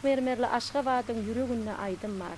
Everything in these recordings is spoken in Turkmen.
mermerli Aşgabadyň ýüreginde aýdym bar.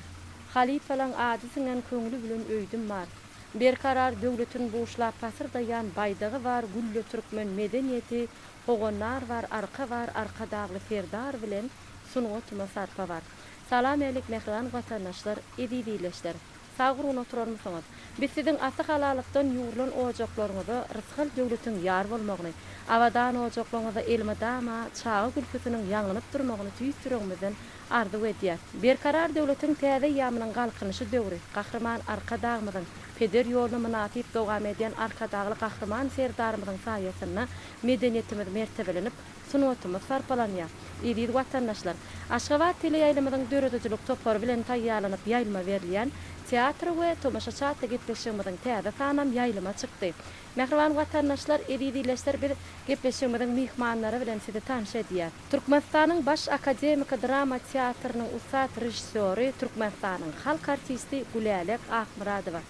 Halypalaň ady siňen köňli bilen öýdüm bar. Berkarar döwletin buşlap pasyrdaýan baýdagy bar Gülle türkmen medeniýeti Howannar bar arka bar Arkadagly Serdar bilen sungatyma sarpa bar. Salam älik mähriban watandaşlar eziz ildeşler. Sag gurgun oturarmysyňyz? Biz siziň asy halallykdan ýugrulan ojaklaryňyza rysgal döwletiň ýar bolmagyny, abadan ojaklaryňyzda elmydama çaga gülküsiniň ýaňlanyp durmagyny tüýs ýüregimizden arzuw edýäs. Berkarar döwletiň täze eýýamynyň Galkynyşy döwri, Gahryman Arkadagymyzyň peder ýoluny mynasyp dowam edýän Arkadagly Gahryman Serdarymyzyň saýasynda medeniýetimiz mertebelenip, sungatymyz sarpalanýar. Eziz watandaşlar! Aşgabat teleýaýlymyzyň döredijilik topary bilen taýýarlanyp ýaýlyma berilýän Teatr we tomaşaçy atly gepleşigimiziň täze sanam ýaýlyma çykdy. Mähriban watandaşlar, eziz ildeşler biz gepleşigimiziň myhmanlary bilen sizi tanyş edýäs. Türkmenistanyň Baş akademiki drama teatrynyň ussat režissýory, Türkmenistanyň halk artisti Gülälek Akmyradowa,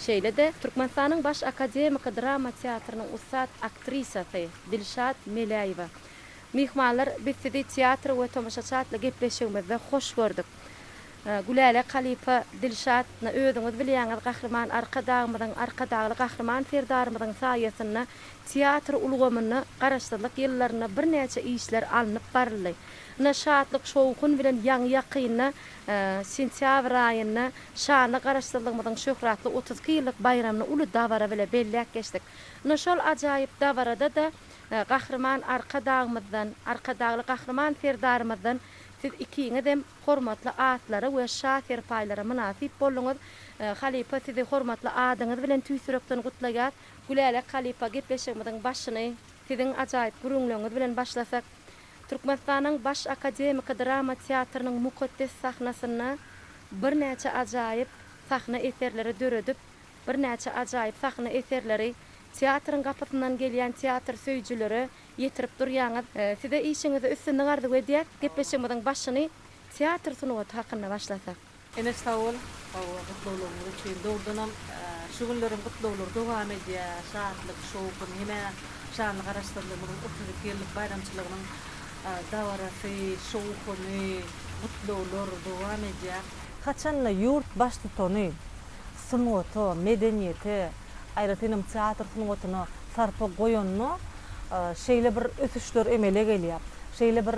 şeýle-de Türkmenistanyň Baş akademiki drama teatrynyň ussat aktrisasy Dilşat Meläýewa. Myhmanlar, biz sizi Teatr we tomaşaçy atly gepleşigimizde hoş gördük. Gülälek halypa, Dilşat, özüňiz bilýäňiz, Gahryman Arkadagymyzyň, Arkadagly Gahryman Serdarymyzyň saýasynda teatr ulgamynda Garaşsyzlyk ýyllarynda birnäçe işler alnyp baryldy. Ine, şatlyk-şowhun bilen ýaňy-ýakynda, sentýabr aýynda şanly Garaşsyzlygymyzyň şöhratly 32 ýyllyk baýramyny uly dabara bile belläp geçdik. Ine, şol ajaýyp dabarada-da Gahryman Arkadagymyzdan, Arkadagly Gahryman Serdarymyzdan siz ikiňizem hormatly atlara we şa serpaýlara mynasyp bolduňyz. Halypa sizi hormatly adyňyz bilen tüýs ýürekden gutlaýas. Gülälek halypa gepleşigimiziň başyny siziň ajaýyp gürrüňleriňiz bilen başlasak. Türkmenistanyň Baş akademiki drama teatrynyň mukaddes sahnasynda birnäçe ajaýyp sahna eserleri döredip, birnäçe ajaýyp sahna eserleri teatryň gapysyndan gelýän teatr söýüjilere ýetirip durýaňyz. Size işiňizde üstünlik arzuw edýäs. Gepleşigimiziň başyny teatr sungaty hakynda başlasak. Eneş sag bol hawa gutlaglaryňyz üçin. Dogrudanam şu günlerem gutlaglar dowam edýär. Şatlyk, şowhun hemä şanly Garaşsyzlygymyzyň 32 ýyllyk baýramçylygynyň dabarasy, şowhuny, gutlaglar dowam edýär. Haçanda ýurt baştutany sungata, medeniýete, aýratynam teatr sungatyna sarpa goýanda şeýle bir ösüşler emele gelýär. Şeýle bir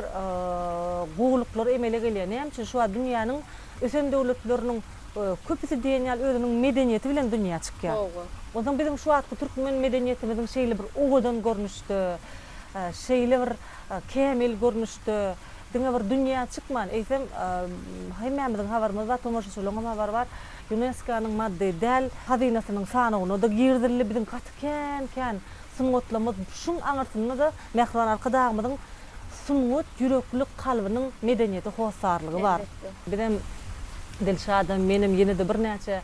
gowulyklar emele gelýär. Näme üçin şu wagt dünýäniň ösen döwletleriniň köpüsi diýen ýaly özüniň medeniýeti bilen dünýä çykýar. Onsoň biziň şu wagtky türkmen medeniýetimiziň şeýle bir owadan görnüşde, şeýle bir kämil görnüşde diňe bir dünýä çykman, eýsem hemmämiziň habarymyz bar, tomaşaçylaryň hem habary bar, Ýunesko-nyň maddy däl hazynasynyň sanawyna-da girizildi. Biziň gaty kän-kän sungatlarymyz şuň aňyrsynda-da Mähriban Arkadagymyzyň sungat ýürekli kalbynyň medeniýete hossarlygy bar. Bizem Dilşadam, menem ýene-de birnäçe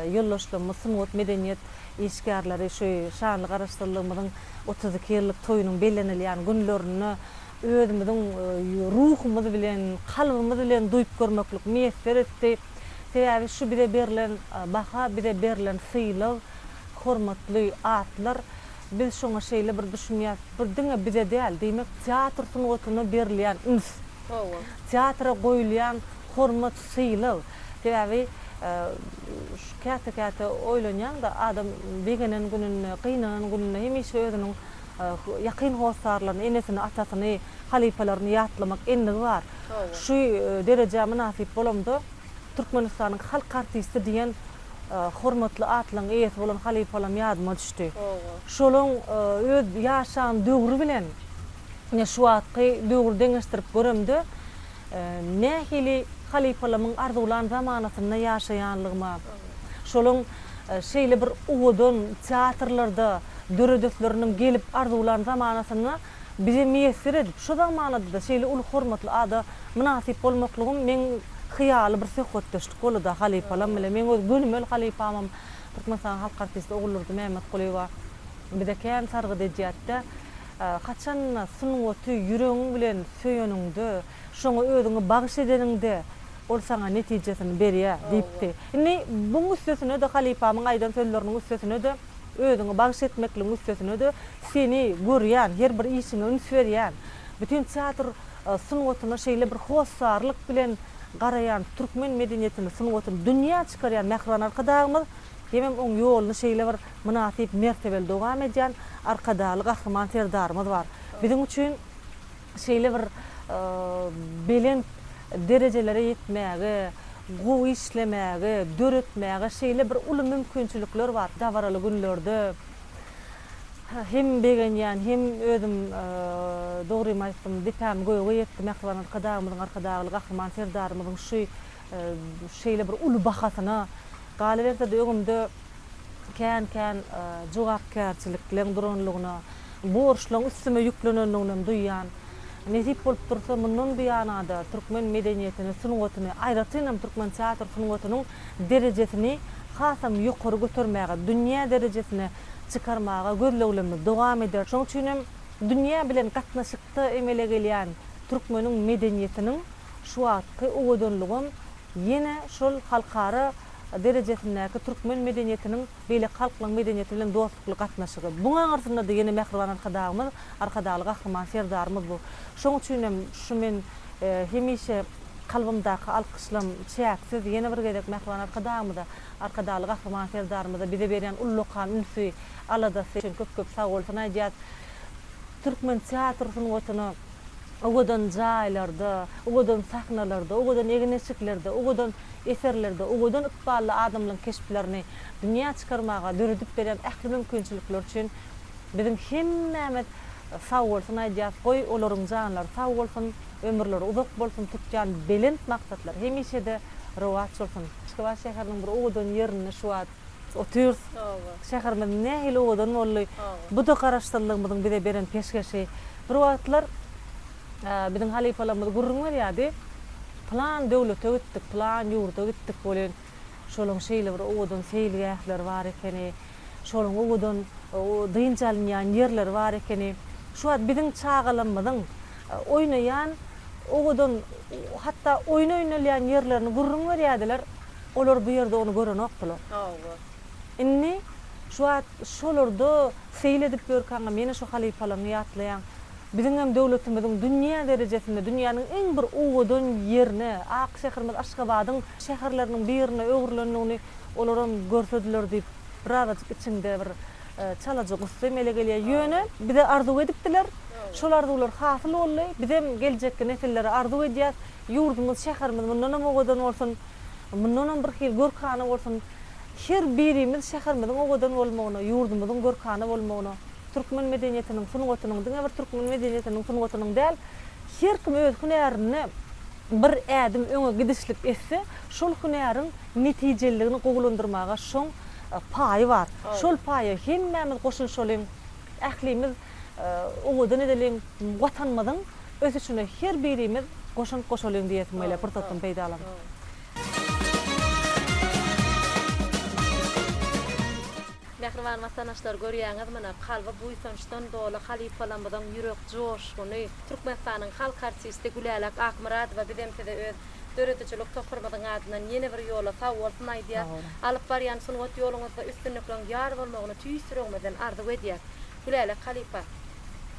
ýoldaşlarymyz sungat, medeniýet işgärleri şu şanly Garaşsyzlygymyzyň 32 ýyllyk toýunyň bellenilýän günlerinde özümiziň ruhumyz bilen, kalbymyz bilen duýup görmeklik miýesser etdi. Sebäbi şu bize berlen baha, bize berlen sylag, hormatly atlar, biz şoňa şeýle bir düşünýäs, bir diňe bize däl, diýmek, teatr sungatyna berilýän üns, teatra goýulýan hormat, sylag. Sebäbi şu käte-käte oýlanýaň-da, adam begenen gününde, gynanan gününde hemişe özüniň ýakyn hossarlaryny, enesini, atasyny, halypalaryny ýatlamak endigi bar. Şu derejä mynasyp bolamda, Türkmenistanyň halk artisti diýen hormatly atlaryň eýesi bolan halypalarym ýadyma düşdi. Şolaň öz ýaşan döwri bilen ine şu wagtky döwri deňeşdirip göremde, nähili halypalarymyň arzuwlan zamanasynda ýaşaýanlygyma, şolaň şeýle bir owadan teatrlarda döredesleriniň gelip arzuwlan zamanasynda bize miýesser edip, şo zamanada-da şeýle uly hormatly ada mynasyp bolmaklygym meň hyýaly bir söhbetdeşlik boldy-da halypalam bilen. Meň öz gönümel halypamam Türkmenistanyň halk artisti Oguldurdy Mämmetgulyýewa bize kän sargyt edýärdi-de, Haçan-da sungaty ýüregiň bilen söýeniňde, şoňa özüňi bagyş edeniňde, ol saňa netijesini berýär diýipdi. Indi buň üstesine-de halypamyň aýdan sözleriniň üstesine-de, özüňi bagyş etmekligiň üstesine-de seni görýän, her bir işiňe üns berýän, bütin teatr. sungatyna şeýle bir hossarlyk bilen garaýan, türkmen medeniýetini, sungatyny dünýä çykarýan mähriban Arkadagymyz hemem oň ýoluny şeýle bir mynasyp mertebeli dowam edýän Arkadagly Gahryman Serdarymyz bar. Biziň üçin şeýle bir belent derejelere ýetmäge, gowy işlemäge, döretmäge şeýle bir uly mümkinçilikler bar. Dabaraly günlerde hem begenýän, hem özüm dogrymy aýtsam, depäm göge ýetdi mähriban Arkadagymyzyň, Arkadagly Gahryman Serdarymyzyň şu şeýle bir uly bahasyna. Galyberse-de öňümde kän-kän jogapkärçilikleň duranlygyna, borçlaryň üstüme ýüklenendiginem duýýan. Nesip bolup dursa, mundan buýana-da türkmen medeniýetini, sungatyny, aýratynam türkmen teatr sungatynyň derejesini hasam ýokary götermäge, dünýä derejesine çykarmaga gözleglerimiz dowam eder. Şonuň üçinem dünýä bilen gatnaşykda emele gelýän türkmeniň medeniýetiniň şu wagtky owadanlygam ýene şol halkara derejesindäki türkmen medeniýetiniň beýleki halklaryň medeniýeti bilen dostlukly gatnaşygy. Buň aňyrsynda-da ýene mähriban Arkadagymyz, Arkadagly Gahryman Serdarymyz bu. Şoň üçin hem şu men hemişe kalbymdaky alkyşlam çäksiz. Ýene bir gezek mähriban Arkadagymyza, Arkadagly Gahryman Serdarymyza bize berýän ullakan ünsi, aladasy üçin köp-köp sagbolsun aýdýas. Türkmen teatr sungatyna owadan jaýlarda, owadan sahnalarda, owadan egin-eşiklerde, owadan eserlerde, owadan ykbally adamlaryň keşplerini dünýä çykarmaga döredip berýän ähli mümkinçilikler üçin biziň hemmämiz sagbolsun aýdýas. Goý, olaryň janlary sag bolsun, ömürleri uzak bolsun, tutýan belent maksatlary hemişe-de rowaç bolsun. Aşgabat şäheriniň bir owadan ýerinde şu wagt otyrys. Şäherimiz nähili owadan boldy. Bu-da Garaşsyzlygymyzyň bize beren peşgeşi. Bir wagtlar biziň halypalarymyz gürrüň berýärdi, Pylan döwlete gitdik, pylan ýurda gitdik welin, şolaň şeýle bir owadan seýilgähleri bar ekeni, şolaň owadan dynç alynýan ýerleri bar ekeni. Şu wagt biziň çagalarymyzyň oýnaýan owadan, hatda oýun oýnalýan ýerlerini gürrüň berýärdiler, olar bu ýerde ony görenokdylar. Indi şu wagt şolarda seýil edip ýörkäňem ýene şu halypalaryňy ýatlaýaň. Biziňem döwletimiziň dünýä derejesinde, dünýäniň iň bir owadan ýerine, ak şäherimiz Aşgabadyň şäherleriniň birine öwrülendigini olaram görsediler diýip, birazajyk içiňde bir çalaja gussa emele gelýär. Ýöne bize arzuw edipdiler. Şol arzuwlar hasyl boldy. Bizem geljekki nesillere arzuw edýäs. Ýurdumyz, şäherimiz mundanam owadan bolsun, mundanam birhili görkana bolsun. Her birimiz şäherimiziň owadan bolmagyna, ýurdumyzyň görkana bolmagyna, türkmen medeniýetiniň, sungatynyň, diňe bir türkmen medeniýetiniň, sungatynyň däl, her kim öz hünärinde bir ädim öňe gidişlik etse, şol hünäriň netijeliligini gowulandyrmaga şoň paýy bar. Şol paýa hemmämiz goşulyşalyň, ählimiz owadan edeliň, Watanymyzyň ösüşine her birimiz goşant goşalyň diýesim gelýär pursatdan peýdalanyp. Mähriban watandaşlar görýäňiz muna kalby buýsançdan doly halypalarymyzyň ýürek joşguny Türkmenistanyň halk artisti Gülälek Akmyradowa bizem size öz döredijilik toparymyzyň adyndan ýene bir ýola sagbolsun aýdýas. Alyp barýan sungat ýoluňyzda üstünlikleriň ýar bolmagyny tüýs ýüregimizden arzuw edýäs. Gülälek halypa.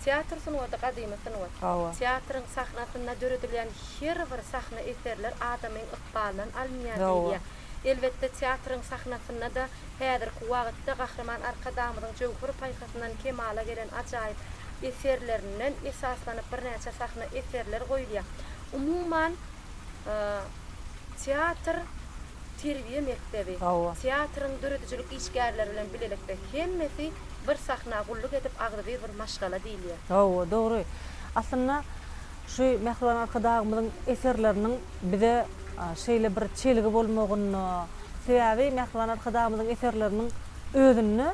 Teatr sungaty gadymy sungat. Teatryň sahnasynda döredilýän her bir sahna eserler adamyň ykbalyndan alynýar diýilýär. Elbetde, teatryň sahnasynda-da häzirki wagtda Gahryman Arkadagymyzyň jöwher paýhasyndan kemala gelen ajaýyp eserlerinden esaslanyp birnäçe sahna eserler goýulýar. Umuman, teatr terbiýe mekdebi. Teatryň döredijilik işgärleri bilen bilelikde hemmesi bir sahna gulluk edip agzybir bir maşgala diýilýär. Hawa, dogry. Aslynda, şu mähriban Arkadagymyzyň eserleriniň bize şeýle bir çelgi bolmagynda, sebäbi mähriban Arkadagymyzyň eserleriniň özünde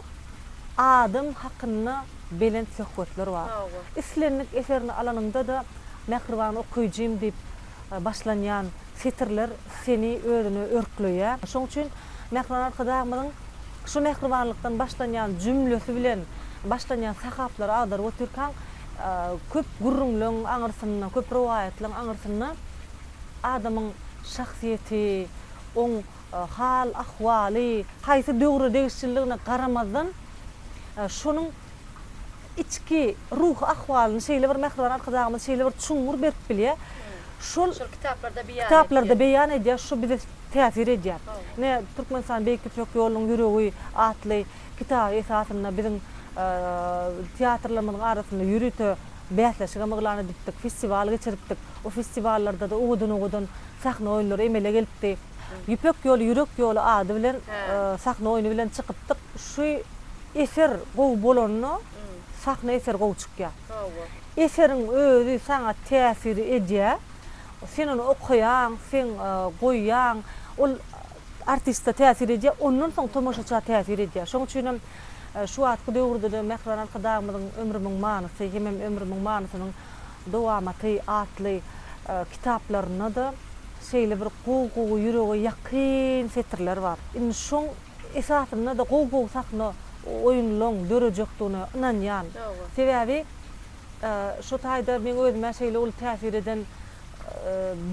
adam hakynda belent söhbetler bar. Islendik eserini alanyňda-da Mähriban okyjym diýip başlanýan setirler seni özüne örkleýär. Şonuň üçin Mähriban Arkadagymyzyň şu mähribanlykdan başlanýan jümlesi bilen başlanýan sahaplary agdaryp otyrkaň, köp gürrüňleň aňyrsynda, köp rowaýatlaryň aňyrsynda adamyň şahsyýeti, oň hal-ahwaly, haýsy döwre degişliligine garamazdan, şonuň. içki ruhy ahwalyny şeýle bir mähriban Arkadagymyz şeýle bir çuňňur berip bilýär. Şol Şol kitaplarda beýan kitaplarda beýan edýär, şu bize täsir edýär. Ine, Türkmenistan Beýik Ýüpek ýolunyň ýüregi atly kitaby esasynda biziň teatrlarymyzyň arasynda ýörite bäsleşigem yglan edipdik, festiwal geçiripdik. O festiwallarda-da owadan-owadan sahna oýunlary emele gelipdi. Ýüpek ýoly, ýürek ýoly ady bilen sahna oýny bilen çykypdyk. Şu eser gowy bolanda, sahna eseri gowy çykýar. Eseriň özi saňa täsir edýär. Sen ony okaýaň, sen goýýaň, ol artiste täsir edýär, ondan soň tomaşaça täsir edýär. Şonuň üçin hem şu wagtky döwürde-de Mähriban Arkadagymyzyň Ömrümiň manysy hemem Ömrümiň manysynyň dowamaty atly kitaplarynda-da şeýle bir gowy-gowy ýürege ýakyn setirler bar. Indi şoň esasynda-da gowy-gowy sahna oýunlaň dörejekdigine ynanýan. Sebäbi şo taýda meň özüme şeýle uly täsir eden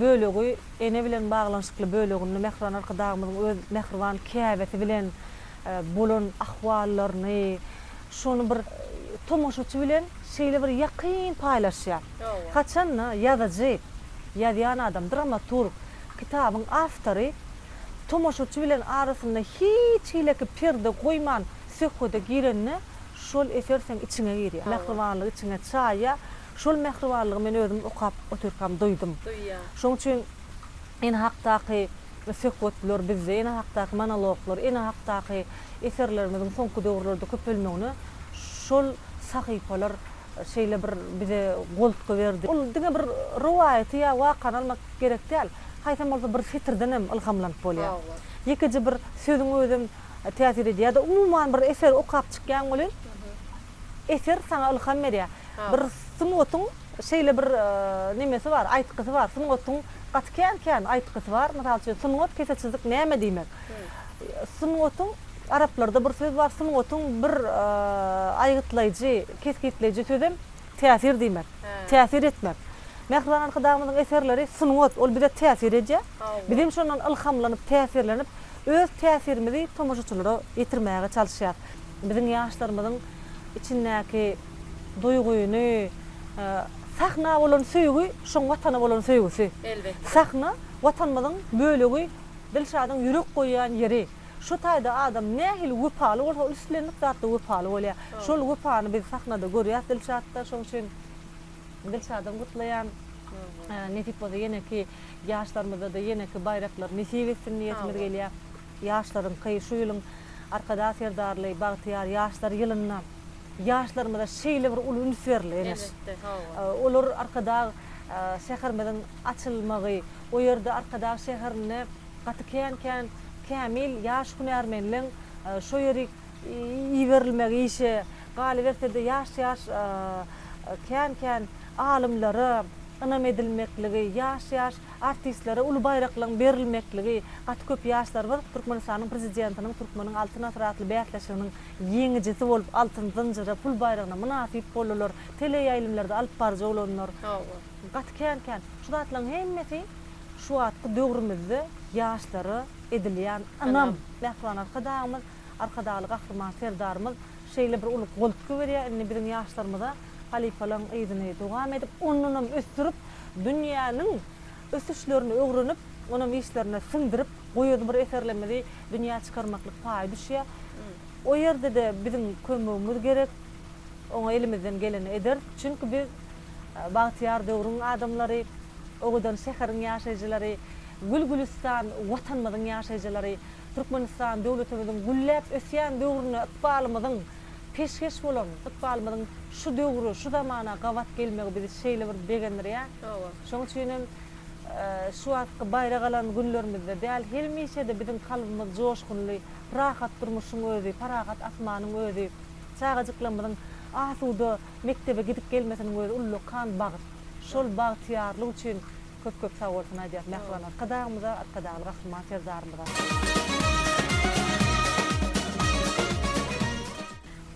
bölegi ene bilen baglanyşykly böleginde Mähriban Arkadagymyzyň öz mähriban käbesi bilen bolan ahwallaryny, şony bir tomaşaçy bilen şeýle bir ýakyn paýlaşýar. Haçan-da ýazyjy, ýazýan adam, dramaturg, kitabyň awtory tomaşaçy bilen arasynda hiç hileki perde goýman söhbede girende şol eser seň içiňe girýär. Mähribanlygy içiňe çaýýar. Şol mähribanlygy men özüm okap otyrkam duýdum. Şonuň üçin ene hakdaky söhbetler bizde, ene hakdaky monologlar, ene hakdaky eserlerimiziň soňky döwürlerde köpelmegine şol sahypalar şeýle bir bize goltgy berdi. Ol diňe bir rowaýaty ýa wakany almak gerek däl. Haýsam bolsa bir setirden hem ylhamlanyp bolýar. Ýekeje bir sözüň özem täsir edýär. Ýa-da umuman bir eseri okap çykýaň welin, eser saňa ylham berýär. Bir sungatyň şeýle bir nemesi bar, aýtgysy bar. Sungatyň gaty kän-kän aýtgysy bar. Mysal üçin, sungat kese çyzyk näme diýmek? Sungatyň, araplarda bir söz bar, sungatyň bir aýgytlaýjy, kesgitleýji sözem täsir diýmek, täsir etmek. Mähriban Arkadagymyzyň eserleri sungat, ol bize täsir edýär. Bizem şondan ylhamlanyp, täsirlenip, öz täsirimizi tomaşaçylara ýetirmäge çalyşýarys. Biziň ýaşlarymyzyň içindäki duýgyny, sahna bolan söýgi şoň Watana bolan söýgüsi. Elbetde. Sahna Watanymyzyň bölegi, Dilşadyň ýürek goýýan ýeri. Şu taýda adam nähili wepaly bolsa, ol islendik zatda wepaly bolýar. Şol wepany biz sahnada görýäs Dilşatda. Şoň üçin Dilşadam gutlaýan. Nesip bolsa ýeneki ýaşlarymyzda-da ýeneki baýraklar nesip etsin diýesimiz gelýär. Ýaşlaryňky şu ýylyň Arkadag Serdarly bagtyýar ýaşlar ýylynda ýaşlarymyza şeýle bir uly üns berildi Eneş. Elbetde, hawa. Olar Arkadag şäherimiziň açylmagy, o ýerde Arkadag şäherinde gaty kän-kän kämil ýaş hünärmenleň şo ýerik iberilmegi işe, galyberse-de ýaş-ýaş kän-kän alymlara ynam edilmekligi, ýaş-ýaş artistlere uly baýraklaryň berilmekligi, gaty köp ýaşlarymyz Türkmenistanyň Prezidentiniň Türkmeniň Altyn asyry atly bäsleşiginiň ýeňijisi bolup, altyn zynjyra, pul baýragyna mynasyp boldular, teleýaýlymlarda alyp baryjy bolanlar gaty kän-kän. Şu zatlaryň hemmesi şu wagtky döwrümizde ýaşlara edilýän ynam. Mähriban Arkadagymyz, Arkadagly Gahryman Serdarymyz şeýle bir uly goltgy berýär indi biziň ýaşlarymyza halypalaryň yzyny dowam edip, ondanam ösdürip, dünýäniň ösüşlerini öwrenip, onam işlerine siňdirip, goýazy bir eserlerimizi dünýä çykarmaklyk paýy düşýär. O ýerde-de biziň kömegimiz gerek. Oňa elimizden geleni ederis. Çünki biz bagtyýar döwrüň adamlary, owadan şäheriň ýaşaýjylary, gül-gülüstan Watanymyzyň ýaşaýjylary, Türkmenistan döwletimiziň gülläp ösýän döwrüne ykbalymyzyň peşgeş bolan, ykbalymyzyň şu döwre, şu zamana gabat gelmegi bizi şeýle bir begendirýär. Şonuň üçin hem şu wagtky baýrak alan günlerimizde däl, hemişe-de biziň kalbymyz joşgunly, rahat durmuşyň özi, parahat asmanyň özi, çagajyklarymyzyň asuda mekdebe gidip gelmesiniň özi ullakan bagt. Şol bagtyýarlyk üçin köp-köp sag bolsun aýdýarys mähriban Arkadagymyza, Arkadagly Gahryman Serdarymyza.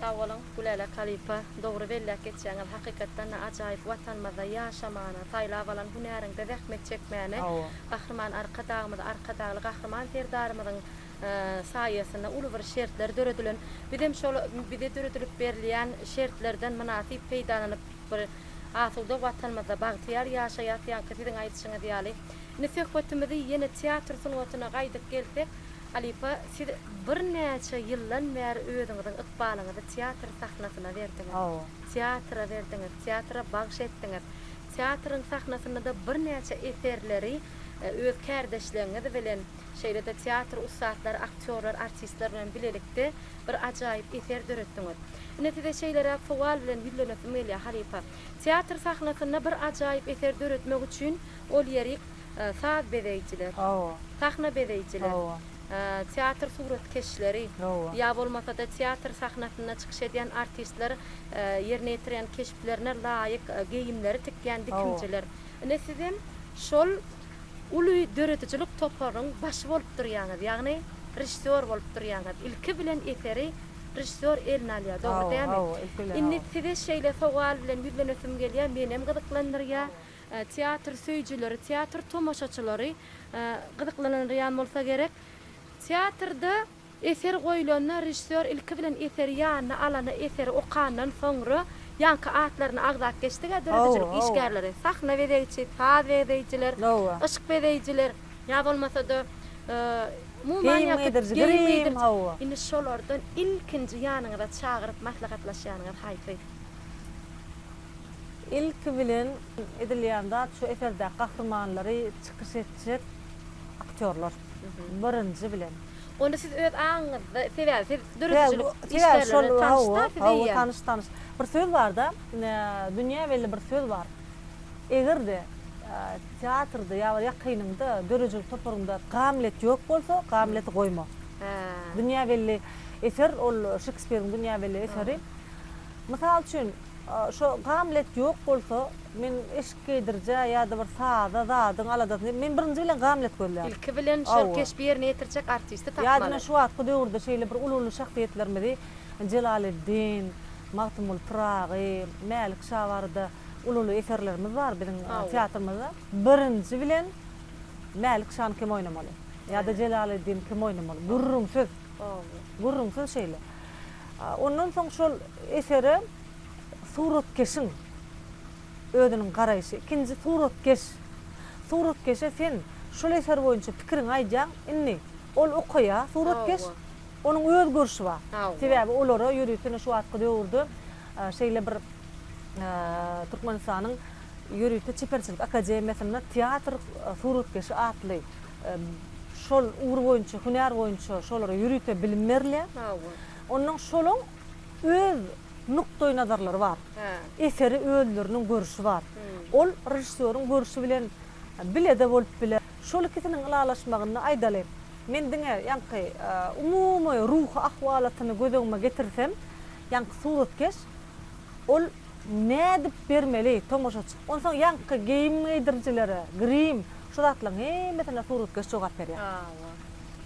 Sag boluň, Gülälek halypa, dogry belläp geçýäňiz, hakykatdan-da ajaýyp Watanymyzda ýaşamana, saýlap alan hünäriňde zähmet çekmäne Gahryman Arkadagymyz, Arkadagly Gahryman Serdarymyzyň. saýasynda uly bir şertler döredilen. Bizem şol bize döredilip berilýän şertlerden mynasyp peýdalanyp bir asuda Watanymyzda bagtyýar ýaşaýas ýaňky siziň aýdyşyňyz ýaly. Indi söhbetimizi ýene teatr sungatyna gaýdyp gelsek, halypa siz birnäçe ýyldan bäri özüňiziň ykbalyňyzy teatr sahnasyna berdiňiz. Teatra berdiňiz, teatra bagyş etdiňiz. Teatryň sahnasynda-da birnäçe eserleri öz kärdeşleriňiz bilen, şeýle-de teatr ussatlary, aktýorlar, artistler bilen bilelikde bir ajaýyp eser döretdiňiz. Indi size şeýleräk sowal bilen ýüzlenesim gelýär, halypa. Teatr sahnasynda bir ajaýyp eser döretmek üçin ol ýerik saz bezeýjiler, sahna bezeýjiler, teatr suratkeşleri ýa bolmasa-da teatr sahnasynda çykyş edýän artistler ýerine ýetirýän keşplerine laýyk geýimleri tikýän dikimjiler. Ine sizem şol uly döredijilik toparynyň başy bolup durýaňyz, ýagny režissýor bolup durýaňyz. Ilki bilen eseri režissýor eline alýar, dogry dälmi? Indi size şeýle sowal bilen ýüzlenesim gelýär, menem gyzyklandyrýar, teatr söýüjileri, teatr tomaşaçylary gyzyklanandyrýan bolsa gerek. Teatrda Eser goýlanda režissýor ilki bilen eseri ýanyna alany eseri okandan soňra ýaňky atlaryny agzap geçdik-ä döredijilik işgärleri, sahna bezegçi, saz bezeýjiler, yşyk bezeýjiler ýa bolmasa-da umuman ýaňky geýim geýdiriji. Indi şolardan ilkinji ýanyňyza çagyryp maslahatlaşýanyňyz haýsy? Ilki bilen edilýän zat şu eserdäki gahrymanlary çykyş etjek aktýorlar. Birinji bilen. Ony siz öz aňyňyzda, sebäbi siz döredijilik işgärleri bilen tanyş-da siz eýýäm. Hawa, tanyş, tanyş. Bir söz bar-da, dünýä belli bir söz bar. Eger-de teatrda ýa bir ýakynyňda, döredijilik toparyňda Gamlet ýok bolsa, Gamleti goýma. Dünýä belli eser, ol Şekspiriň dünýä belli eseri. Mysal üçin, şo Gamlet ýok bolsa, men eşik geýdirijä ýa-da bir saza, zadyň aladasyny, men birinji bilen Gamlet gözlärin. Ilki bilen şol keşbi ýerine ýetirjek artisti tapmaly. Ýa-da şu wagtky döwürde şeýle bir uly-uly şahsyýetlerimizi Jelaleddin, Magtymguly Pyragy, Mälik şa barada uly-uly eserlerimiz bar biziň teatrymyzda. Birinji bilen Mälik şany kim oýnamaly? Ýa-da Jelaleddini kim oýnamaly? Gürrüňsiz. Gürrüňsiz şeýle. Ondan soň şol esere suratkeşiň özüniň garaýşy. Ikinji suratkeş. Suratkeşe sen şol eser boýunça pikiriňi aýdýaň, indi ol okaýar suratkeş, onuň öz görşi bar. Sebäbi olara ýörite ine şu wagtky döwürde şeýle bir Türkmenistanyň ýörite çeperçilik akademiýasynda teatr suratkeşi atly şol ugur boýunça, hünär boýunça şolara ýörite bilim berilýär. Onnoň şolaň öz nukdaýnazarlary bar. Eseri özleriniň görşi bar. Ol režissýoryň görşi bilen bile-de bolup biler. Şol ikisiniň ylalaşmagynda aýdaly, men diňe ýaňky umumy ruhy ahwalatyny göz öňüme getirsem, ýaňky suratkeş ol nädip bermeli tomaşaçy. Onsoň ýaňky geýim geýdirijilere, grim, şu zatlaryň hemmesine suratkeş jogap berýär.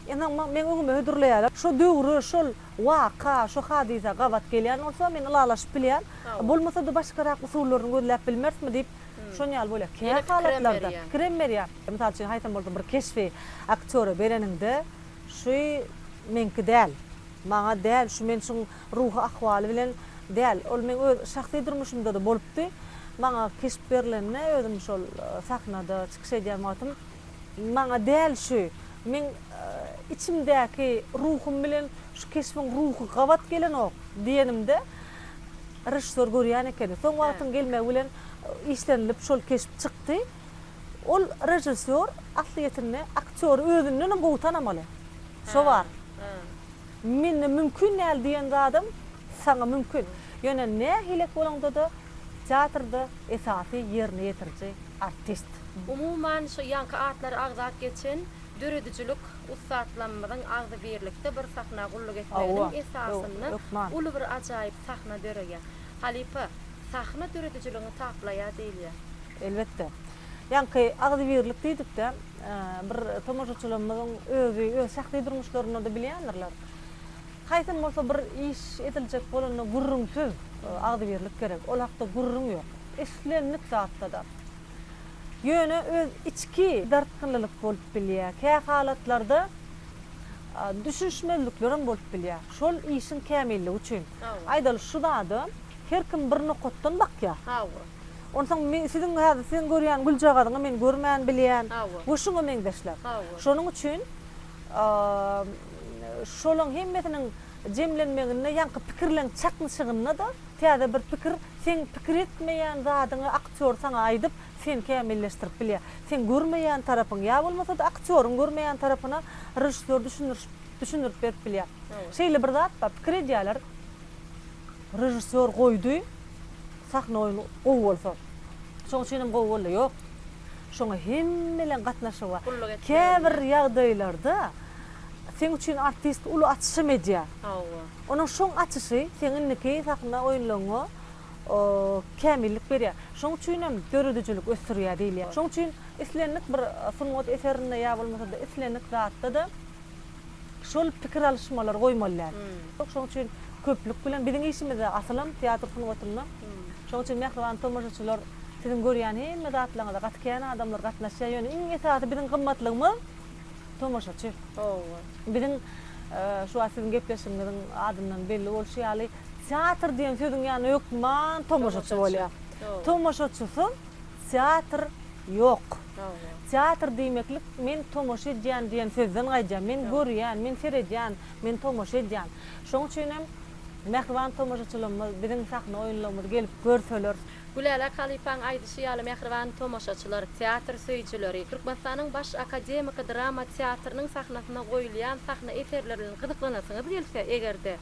Onsoň meň öňüme hödürleýärler. Şo döwre, şol waka, şo hadysa gabat gelýän bolsa, men ylalaşyp bilýän. Bolmasa-da başgarak usullaryny gözläp bilmerismi diýip, şon ýaly bolýar. Kä halatlarda pikirem berýär. Mysal üçin, haýsam bolsa bir keşbi aktýora bereniňde, şu meňki däl, maňa däl, şu men şuň ruhy ahwaly bilen däl. Ol meň öz şahsy durmuşymda-da bolupdy. Maňa keşp berlende, özüm şol sahnada çykyş edýän wagtym, Maňa däl şu, meň içimdäki ruhum bilen şu keşbiň ruhy gabat gelenok diýenimde, režissýor görýän ekeni. Soň wagtyň gelmegi bilen işlenilip şol keşp çykdy. Ol režissýor aslyýetinde aktýory özündenem gowy tanamaly. Şo bar. Mende mümkin däl diýen zadam saňa mümkin. Ýöne nähilek bolaňda-da teatrda esasy ýerine ýetiriji artist. Umuman, şu ýaňky atlary agzap geçen döredijilik ussatlamymyzyň agzybirlikde bir sahna gulluk etmeginiň esasynda uly bir ajaýyp sahna döreýär. Halypa, sahna döredijiligiňi taplaýar diýilýär. Elbetde. Ýaňky agzybirlik diýdik-de, bir tomaşaçylarymyzyň özi öz şahsy durmuşlarynda-da bilýändirler. Haýsam bolsa bir iş ediljek bolanda gürrüňsiz agzybirlik gerek. Ol hakda gürrüň ýok. Islendik zatda-da. Ýöne öz içki dartgynlylyk bolup bilýär. Kä halatlarda. Düşünişmezliklerem bolup bilýär. Şol işiň kämilligi üçin. Aýdaly şu zada her kim bir nokatdan bakýar. Onsoň men siziň häzir siziň görýän güljagazyňy men görmän bilýän we şuňa meňzeşler. Şonuň üçin şolaň hemmesiniň jemlenmeginde ýaňky pikirleň çaknyşygynda-da täze bir pikir, seň pikir etmeýän zadyňy aktýor saňa aýdyp, seni kämilleşdirip bilýär. Seň görmeýän tarapyň ýa bolmasa-da aktýoryň görmeýän tarapyna režissýor düşündiriş düşündirip berip bilýär. Şeýle bir zat bar, pikir edýärler, režissýor goýdy, sahna oýny gowy bolsa. Şoň üçinem gowy boldy. Ýok. Şoňa hemmeleň gatnaşygy bar. Käbir ýagdaýlarda seň üçin artist uly açyşam edýär. Onuň şoň açyşy seň indiki sahna oýunlaryňa kämillik berýär. Şoň üçinem döredijilik ösdürýär diýilýär. Şoň üçin islendik bir sungat eserinde ýa bolmasa-da islendik zatda-da şol pikir alyşmalary goýmaly däl. Şoň üçin köplük bilen biziň işimizde asylam teatr sungatynda. Şoň üçin mähriban tomaşaçylar siziň görýän hemme zatlaryňyza gaty kän adamlar gatnaşýar. Ýöne iň esasy biziň gymmatlygymyz tomaşaçy. Biziň şu wagt siziň gepleşigiňiziň adyndan belli bolşy ýaly teatr diýen sözüň ýanyna hökman tomaşaçy bolýar. Tomaşaçysyz teatr ýok. Teatr diýmeklik men tomaşa edýän diýen sözden gaýdýar. Men görýän, men seredýän, men tomaşa edýän. Şoň üçin hem mähriban tomaşaçylarymyz biziň sahna oýunlarymyzy gelip görseler. Gülälek halypaň aýdyşy ýaly mähriban tomaşaçylar, teatr söýüjileri, Türkmenistanyň Baş akademiki drama teatrynyň sahnasynda goýulýan sahna eserleri bilen gyzyklanasyňyz gelse, eger-de,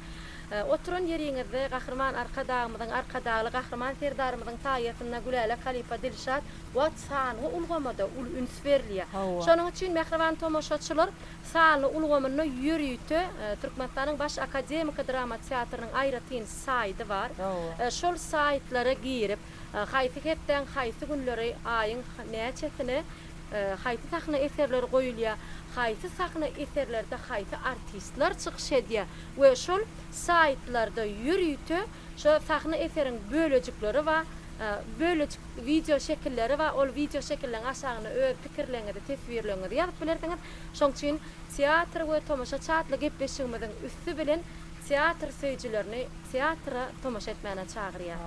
oturan ýeriňizde Gahryman Arkadagymyzyň, Arkadagly Gahryman Serdarymyzyň saýasynda Gülälek halypa Dilşat Wagt sanly ulgama-da uly üns berilýär. Şonuň üçin, mähriban tomaşaçylar, sanly ulgamynda ýörite Türkmenistanyň Baş akademiki drama teatrynyň aýratyn saýdy bar. Şol saýtlara girip, haýsy hepdäň haýsy günleri, aýyň näçesine haýsy sahna eserleri goýulýar, haýsy sahna eserlerde haýsy artistler çykyş edýär we şol saýtlarda ýörite Şo sahna eseriň bölejikleri bar. Bölejik wideo şekilleri bar. Ol wideo şekilleriň aşagyna öz pikirleriňizi, teswirleriňizi ýazyp bilersiňiz. Şoň üçin Teatr we tomaşaçy atly gepleşigimiziň üsti bilen teatr söýüjilerini teatra tomaşa etmäne çagyrýas.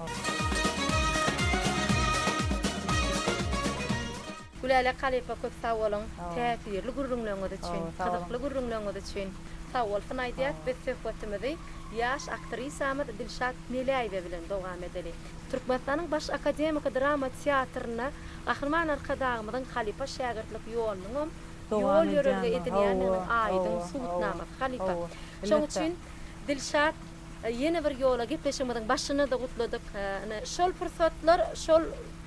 Gülälek halypa köp sag boluň täsirli gürrüňleriňiz üçin, gyzykly gürrüňleriňiz üçin sag bolsun aýdýas. Biz söhbetimizi ýaş aktrisamyz Dilşat Meläýewa bilen dowam edeli. Türkmenistanyň Baş akademiki drama teatrynda Gahryman Arkadagymyzyň halypa-şägirtlik ýolunyňam ýol-ýörelge edinýändiginiň aýdyň subutnamasy halypa. Şonuň üçin Dilşat ýene bir ýola gepleşigimiziň başynda-da gutladyk. Ine, şol pursatlar, şol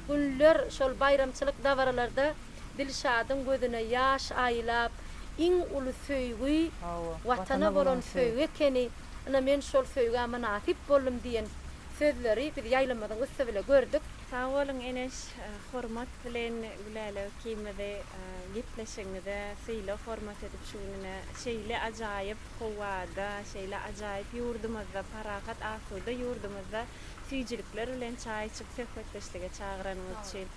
Günler şol baýramçylyk dabaralarda Dilşadyň gözüne ýaş aýlap, iň uly söýgi Watana bolan söýgi ekeni, ynha men şol söýgä mynasyp boldum diýen sözleri biz ýaýlymyzyň üsti bile gördük. Sag boluň Eneş, hormat bilen Gülälek ikimizi gepleşigiňize sylag hormat edip şu gün ine şeýle ajaýyp howada, şeýle ajaýyp ýurdumyzda, parahat asuda ýurdumyzda süýjülikler bilen çaý içip söhbetdeşlige çagyranyňyz üçin.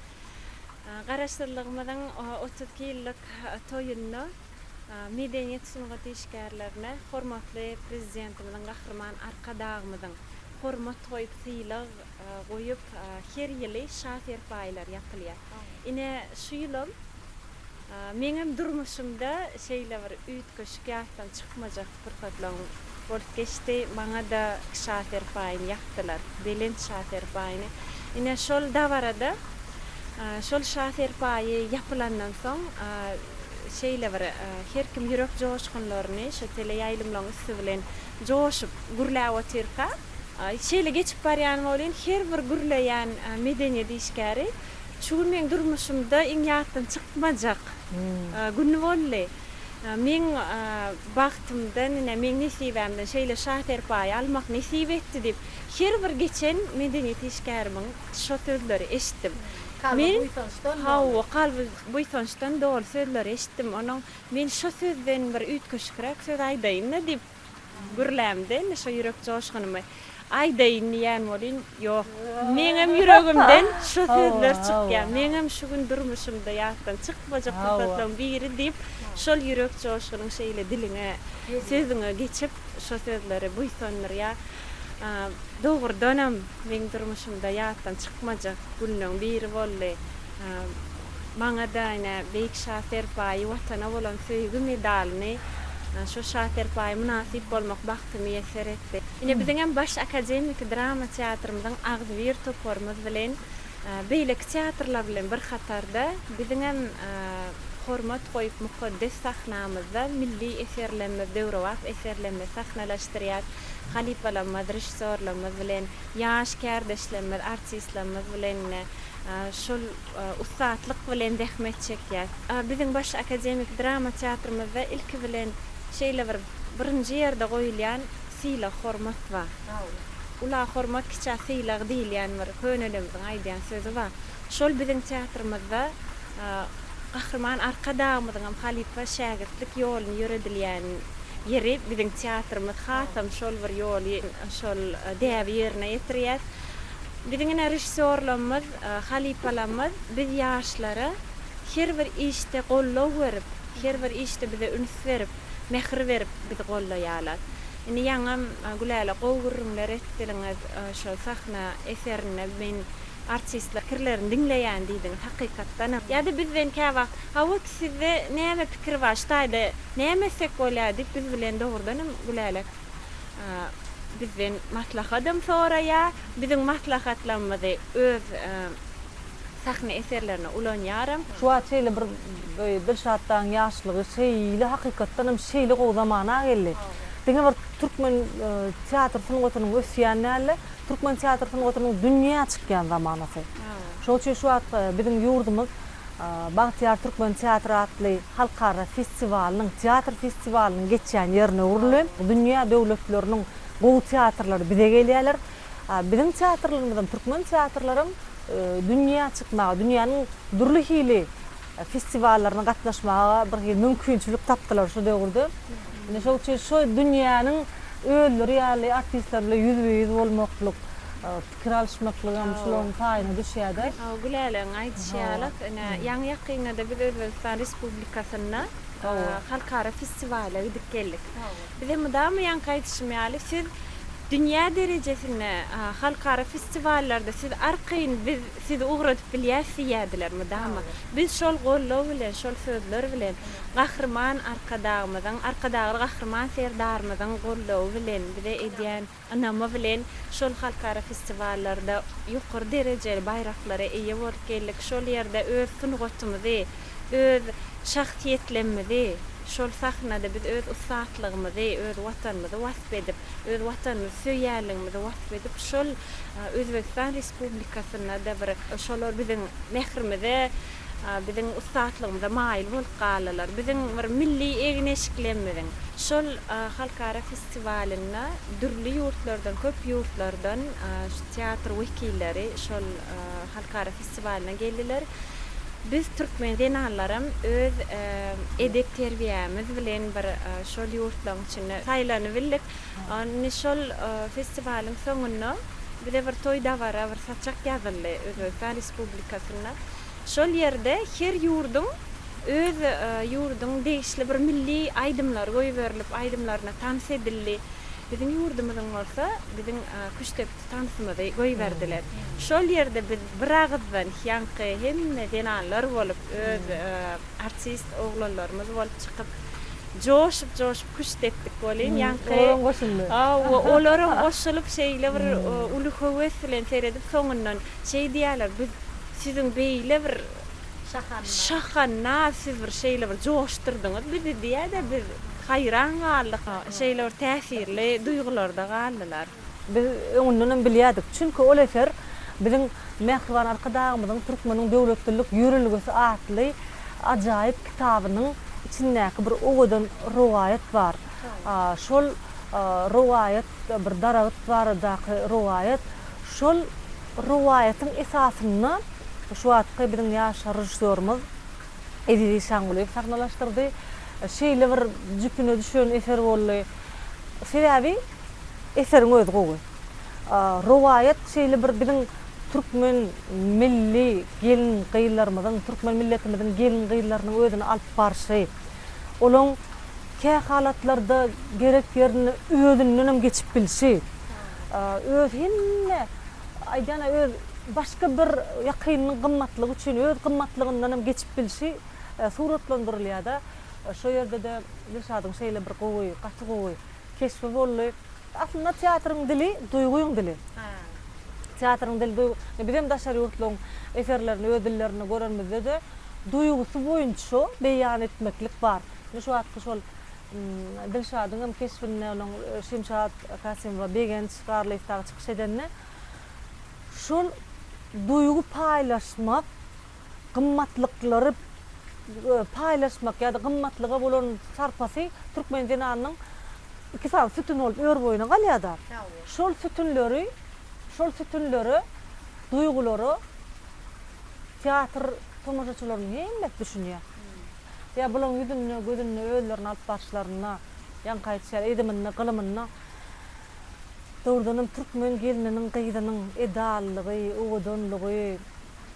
Garaşsyzlygymyzyň 32 ýyllyk toýunda medeniýet sungat işgärlerine hormatly Prezidentimiziň Gahryman Arkadagymyzyň hormat goýup, sylag goýup her ýyly Şa serpaýlary ýapylýar. Ine şu ýylam Meňem durmuşymda şeýle bir üýtgeşik ýatdan çykmajak pursatlaryň bolup geçdi. Maňa-da şa serpaýyny ýapdylar. Belent şa serpaýyny. Ine, şol dabarada şol şa serpaýy ýapylandan soň şeýle bir her kim ýürek joşgunlaryny şo teleýaýlymlaryň üsti bilen joşup gürläp otyrka, şeýle geçip barýan welin her bir gürleýän medeniýet işgäri Şu gün meň durmuşymda iň ýatdan çykmajak gün boldy. Meň bagtymdan, ine, meň nesibämden şeýle şa serpaýy almak nesip etdi diýip, her bir geçen medeniýet işgärimiň şo sözleri eşitdim. Kalby buýsançdan doly. Hawa, kalby buýsançdan doly sözleri eşitdim. Onuň men şo sözden bir üýtgeşikräk söz aýdaýyn-da diýip, Gürlämde indi şo ýürek joşgunymy. Aýdaýyn diýýän welin, ýok. Meňem ýüregimden şu sözler çykýar. Meňem şu gün durmuşymda ýatdan çykmajak pursatlaryň biri diýip, şol ýürek joşgunyň şeýle diliňe, sözüňe geçip, şo sözleri buýsandyrýar. Dogrudanam, meň durmuşymda ýatdan çykmajak günleň biri boldy. Maňa-da ine, Beýik Şa serpaýy, Watana bolan söýgi medalyny, şo Şa serpaýa mynasyp bolmak bagty miýesser etdi. Ine, biziňem Baş akademiki drama teatrymyzyň agzybir toparymyz bilen, beýleki teatrlar bilen bir hatarda biziňem hormat goýup mukaddes sahnamyzda milli eserlerimiz, döwrebap eserlerimizi sahnalaşdyrýas. Halypalarymyz, režissýorlarymyz bilen, ýaş kärdeşlerimiz, artistlerimiz bilen ine, şol ussatlyk bilen zähmet çekýäs. Biziň Baş akademiki drama teatrymyzda ilki bilen şeýle bir birinji ýerde goýulýan sylag-hormat bar. Ula hormat, kiçä sylag diýilýän bir könelerimiziň aýdýan sözi bar. Şol biziň teatrymyzda Gahryman Arkadagymyzyňam halypa şägirtlik ýoluny ýöredilýän ýeri biziň teatrymyz hasam şol bir ýoly, şol däbi ýerine ýetirýär. Biziň ine režissýorlarymyz, halypalarymyz biz ýaşlara her bir işde goldaw berip, her bir işde bize üns berip, mähir berip bizi goldaýarlar. Indi ýaňam Gülälek gowy gürrüňler etdiliňiz şol sahna eserinde men artistler pikirlerini diňleýän diýdiňiz hakykatdanam. Ýa-da bizden käwagt hawa sizde näme pikir bar şu taýda näme etsek bolýar diýip biz bilen dogrudanam Gülälek bizden maslahadam soraýar, biziň maslahatlarymyzy öz sahna eserlerine ulanýaram. Şu wagt şeýle bir Dilşat dagyň ýaşlygy şeýle hakykatdan hem şeýle gowy zamana geldi. Diňe bir türkmen teatr sungatynyň ösýän däl-de, türkmen teatr sungatynyň dünýä çykýan zamanasy. Şonuň üçin şu wagt biziň ýurdumyz Bagtyýar türkmen teatry atly halkara festiwalynyň, teatr festiwalynyň geçýän ýerine öwrüldi. Dünýä döwletleriniň gowy teatrlary bize gelýärler. Biziň teatrlarymyzam, türkmen teatrlaram dünýä çykmaga, dünýäniň dürli hili festiwallaryna gatnaşmaga bir hili mümkinçilik tapdylar şu döwürde. Ine şoň üçin şu dünýäniň özleri ýaly artistler bilen ýüzbe-ýüz bolmaklyk, pikir alyşmaklygam şularyň paýyna düşýär-de. Gülälegiň aýdyşy ýaly, ine, ýaňy-ýakynda-da biz Özbegistan Respublikasynda halkara festiwala gidip geldik. Bize mydama ýaňky aýdyşym ýaly, siz dünýä derejesinde halkara festiwallarda siz arkaýyn biz sizi ugradyp bilýäs diýýärdiler mydama. Biz şol goldaw bilen, şol sözler bilen Gahryman Arkadagymyzyň, Arkadagly Gahryman Serdarymyzyň goldawy bilen bize edýän ynamy bilen şol halkara festiwallarda ýokary derejeli baýraklara eýe bolup geldik. Şol ýerde öz sungatymyzy, öz şahsyýetlemmizi, şol sahnada biz öz ussatlygymyzy, öz Watanymyzy wasp edip, öz Watanymyzy söýýänligimizi wasp edip, şol Özbegistan Respublikasynda-da bir şolar biziň mährimize, biziň ussatlygymyza maýyl bolup galdylar. Biziň bir milli egin-eşiklerimiziň şol halkara festiwalynda dürli ýurtlardan, köp ýurtlardan şu teatr wekilleri şol halkara festiwalyna geldiler. Biz türkmen zenanlaram öz edep-terbiýämiz bilen bir şol ýurtlaryň içinde saýlanybildik. Indi şol festiwalyň soňunda bize bir toý-dabara, bir saçak ýazyldy Özbegistan Respublikasynda. Şol ýerde her ýurduň öz ýurduň degişli bir milli aýdymlary goýberilip, aýdymlaryna tans edildi. Biziň ýurdumyzyň bolsa biziň küştdepdi tansymyzy goýberdiler. Şol ýerde biz bir agyzdan ýaňky hemme zenanlar bolup, öz artist oglanlarymyz bolup çykyp, joşup-joşup küşt etdik welin, ýaňky Olaram goşuldy. Hawa, olaram goşulyp şeýle bir uly höwes bilen seredip soňundan şeý diýýärler, biz Siziň beýle bir şahannaz siz bir şeýle bir joşdurdyňyz bizi diýýär-de biz haýran galdyk. Şeýle bir täsirli duýgularda galdylar. Biz öňündenem bilýärdik. Çünki ol eser biziň mähriban Arkadagymyzyň Türkmeniň döwletlilik ýörelgesi atly ajaýyp kitabynyň içindäki bir owadan rowaýat bar. Şol rowaýat bir daragt baradaky rowaýat. Şol rowaýatyň esasynda şu wagtky biziň ýaş režissýorymyz Eziz Işangulyýew sahnalaşdyrdy. Şeýle bir jüpüne düşen eser boldy. Sebäbi eseriň özi gowy. Rowaýat şeýle bir biziň türkmen milli gelin-gyzlarymyzyň, türkmen milletimiziň gelin-gyzlarynyň özüni alyp barşy, olaň kähalatlarda gerek ýerinde özündenem geçip bilşi, öz hemme aýdýan-a öz başga bir ýakynynyň gymmatlygy üçin öz gymmatlygyndanam geçip bilşi suratlandyrylýar-da. Şo ýerde-de Dilşadyň şeýle bir gowy, gaty gowy keşbi boldy. Aslynda teatryň dili duýgyň dili. Teatryň dili duýgy. Bizem daşary ýurtlaryň eserlerini öz dillerinde görenimizde-de duýgusy boýunça beýan etmeklik bar. Ine şu wagtky şol Dilşadyň hem keşbinde onuň Şemşat Kasymowa, Begenç Garlyýew dagy çykyş edende şol duýgy paýlaşmak, gymmatlyklary paýlaşmak ýa-da gymmatlyga bolan sarpasy türkmen zenanynyň iki sany sütün bolup ör-boýuna galýar-da. Şol sütünleri, şol sütünlere, duýgulara teatr tomaşaçylarynyň hemmesi düşünýär. Ýa bularyň ýüzünde, gözünde, özlerini alyp barşlarynda, ýaňky aýdyşy ýaly ediminde, gylymynda dogrudanam türkmen gelniniň, gyzynyň edalylygy, owadanlygy,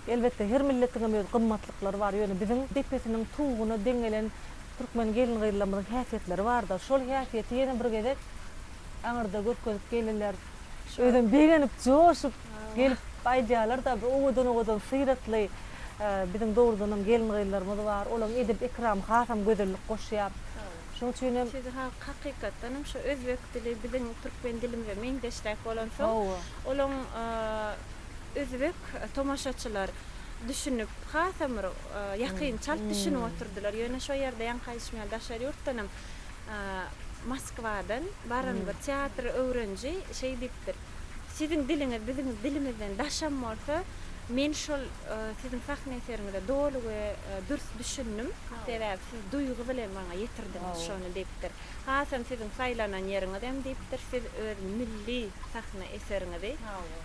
Elbetde, her milletiňem öz gymmatlyklary bar, ýöne biziň depesiniň tuguna deň gelen türkmen gelin-gyzlarymyzyň häsiýetleri bar-da, şol häsiýeti ýene bir gezek aňyrda görkezip geldiler. Özem begenip, joşup gelip aýdýarlar-da, bir owadan-owadan syratly biziň dogrudanam gelin-gyzlarymyz bar, olaryň edep-ekramy hasam gözellik goşýar. Şonuň üçin hem. Sizi halk hakykatdanam şu özbek dili biziň türkmen dilimize meňzeşräk bolansoň, olaň Özbek tomaşaçylar düşünip hasam bir ýakyn çalt düşünip oturdylar. Ýöne şo ýerde ýaňky aýdyşym ýaly daşary ýurtdanam Moskwadan baran bir teatr öwreniji şeý diýipdir, Siziň diliňiz biziň dilimizden daşam bolsa, men şol siziň sahna eseriňize doly we dürs düşündim. Sebäbi siz duýgy bilen maňa ýetirdiňiz şony diýipdir. Hasam siziň saýlanan ýeriňiz hem diýipdir, siz öz milli sahna eseriňizi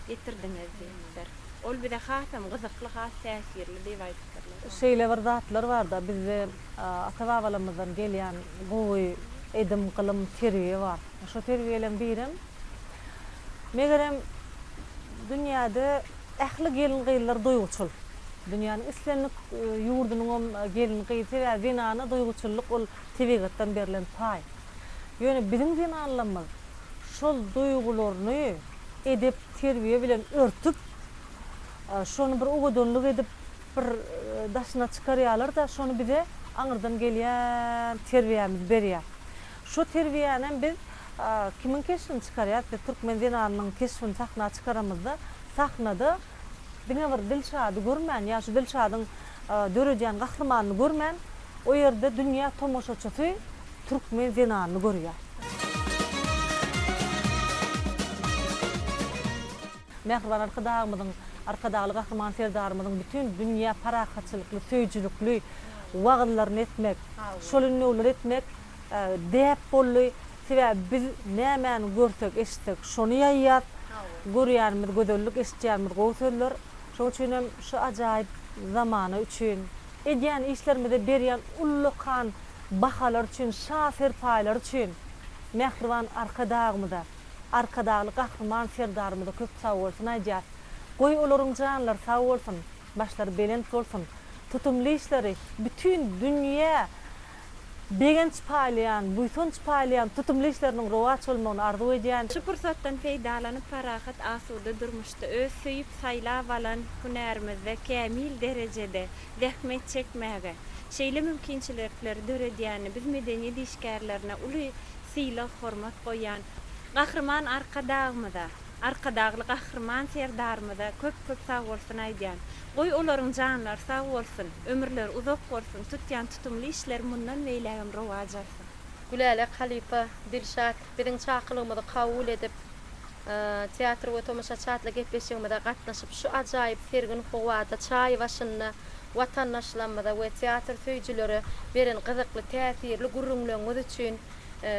getirdiňiz diýipdir. Ol bize hasam gyzykly, has täsirli diýip aýdypdyrlar. Şeýle bir zatlar barda, bizde ata-babalarymyzdan gelýän gowy edim-gylym, terbiýe bar. Şo terbiýeleň birem, megerem, dünýäde ähli gelin-gyzlar duýguçyl. Dünýäniň islendik ýurdunyňam gelin-gyzy, sebäbi zenana duýguçyllyk ol tebigatdan berlen paý. Ýöne biziň zenanlarymyz şol duýgularyny edep, terbiýe bilen örtüp, şony bir owadanlyk edip bir daşyna çykarýarlar-da, şony bize aňyrdan gelýän terbiýämiz berýär. Şo terbiýänem biz kimiň keşbini çykarýas? Biz türkmen zenanynyň keşbini sahna çykaramyzda, sahnada diňe bir Dilşady görmän ýa şu Dilşadyň döredýän gahrymanyny görmän, o ýerde dünýä tomaşaçysy türkmen zenanyny görýär. Mähriban Arkadagymyzyň, Arkadagly Gahryman Serdarymyzyň bütin dünýä parahatçylykly, söýüjilikli wagyzlaryny etmek, şol ündewleri etmek däp boldy. Sebäbi biz nämäni görsek, eşitsek, şony ýaýýas. Görýänimiz gözellik, eşitýänimiz gowy sözler. Şonuň üçin hem şu ajaýyp zamana üçin, edýän işlerimize berýän ullakan bahalar üçin, şa serpaýlary üçin mähriban Arkadagymyza, Arkadagly Gahryman Serdarymyza köp sagbolsun aýdýas. Goý, olaryň janlary sag bolsun, başlary belent bolsun, tutumly işleri bütin dünýä begenç paýlaýan, buýsanç paýlaýan tutumly işleriniň rowaç bolmagyny arzuw edýän. Şu pursatdan peýdalanyp parahat asuda durmuşda öz söýüp saýlap alan hünärimizde kämil derejede zähmet çekmäge şeýle mümkinçilikleri döredýäni biz medeniýet işgärlerine uly sylag hormat goýýan Gahryman Arkadagymyza, Arkadagly Gahryman Serdarymyza köp köp sagbolsun aýdýan. Goý olaryň janlary sag bolsun, ömürleri uzak bolsun, tutýan tutumly işleri mundan beýlägem rowaç alsyn. Gülälek halypa, Dilşat, biziň çakylygymyzy kabul edip, Teatr we tomaşaçy atly gepleşigimize gatnaşyp, şu ajaýyp sergin howada çaý başynda watandaşlarymyza we teatr söýüjilere beren gyzykly, täsirli gürrüňleriňiz üçin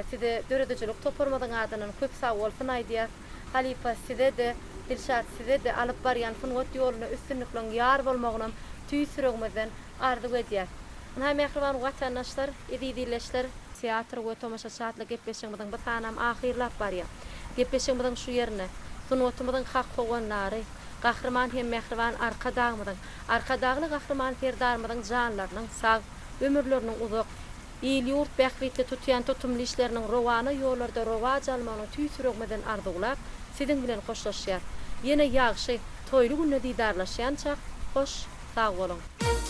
Size döredijilik toparymyzyň adyndan köp sagbolsun aýdýas. Halypa size-de, Dilşat size-de alyp barýan sungat ýolunda üstünlikleň ýar bolmagynam tüýs ýüregimizden arzuw edýäs. Ynha mähriban watandaşlar, eziz ildeşler, Teatr we tomaşaçy atly gepleşigimiziň bu sanam ahyrlap barýar. Gepleşigimiziň şu ýerinde. Sungatymyzyň hak howandary, Gahryman hem mähriban Arkadagymyzyň, Arkadagly Gahryman Serdarymyzyň janlarynyň sag, ömürleriniň uzak, il-ýurt bähbitli tutýan tutumly işleriniň rowana ýollarda rowaç almagyny tüýs ýüregimizden arzuwlap, siziň bilen hoşlaşýas. Ýene ýagşy, toýly günde didarlaşýançak, hoş, sag boluň!